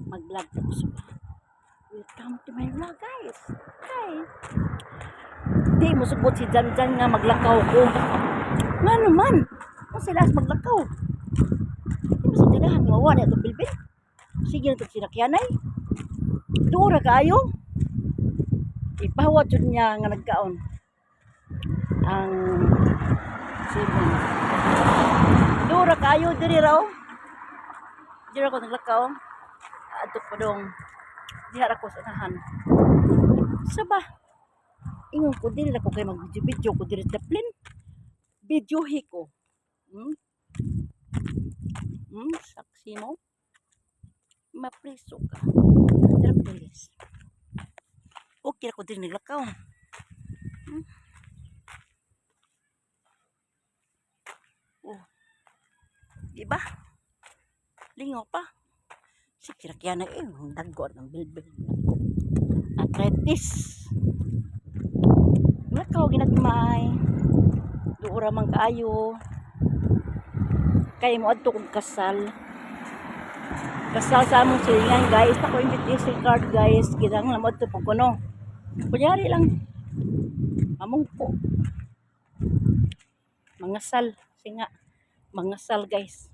Mag-vlog ta ko ba. Welcome to my vlog, guys. Hi. Di mo sugot si Jan Jan nga maglakaw ko. Nga naman. Kung sila as maglakaw. Di mo sa ganahan nga mawa na itong bilbil. Sige na itong sinakyanay. Dura kaayo. Ipahawat yun niya nga nagkaon. Ang sibong. Dura kaayo diri raw. Diri ako naglakaw. Adto pa dong. Diha ra ko sa unahan. Saba. Ingon ko diri ra ko kay mag-video ko diri sa plane. Videohi ko. Saksi mo. Mapriso ka. Diri ko diri, guys. Okay ra ko diri naglakaw. Oh. Di ba? Lingaw pa. Si kirakyan na eh, ang dagko ng bilbil. Dagko. Arthritis. Lakaw ginagmay. Duura man kaayo. Kay mo adto kong kasal. Kasal sa among silingan, guys. Ako invitation card, guys. Kinahanglan mo adto pag kuno. Kunyari lang. Mamungko. Mangasal. Singa. Mangasal, guys.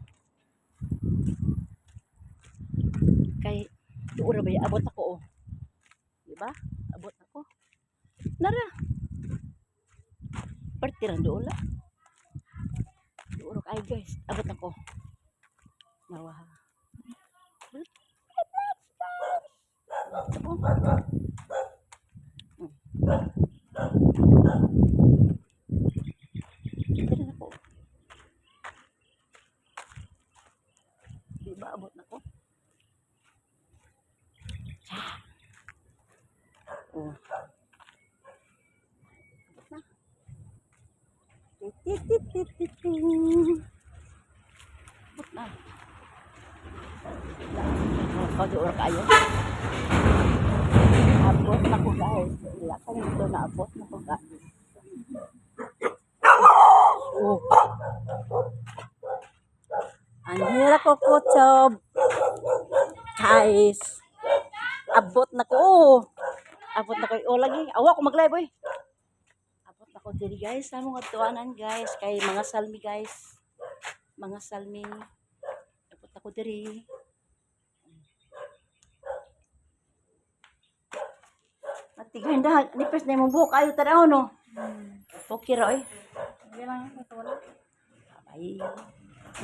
Kay duura ba abot ako oh. Di ba? Abot ako. Nara. Parte lang doon la. Duura kay, guys. Abot ako. Nawa. Guys. Oh. Diri na ko. Di ba abot na ko? Oh. Abot na. Tit-tit-tit-tit-tit. Abot na. Kau di kayo. Abot na ko, guys. Ila ko nito na abot na ko, guys. Oh. Ang hirap ko kutob. Guys. Abot na ko. Oh. Abot na ko. Oh, lagi. Awa ko mag-live, oy. Abot na ko diri, guys. Sa mga tuanan, guys. Kay mga salmi, guys. Mga salmi. Abot na ko diri. Matigahin dah. Nipis na imong buhok. Ayo tanaw no. Okay ra oy. Hindi lang, ito wala. Bye.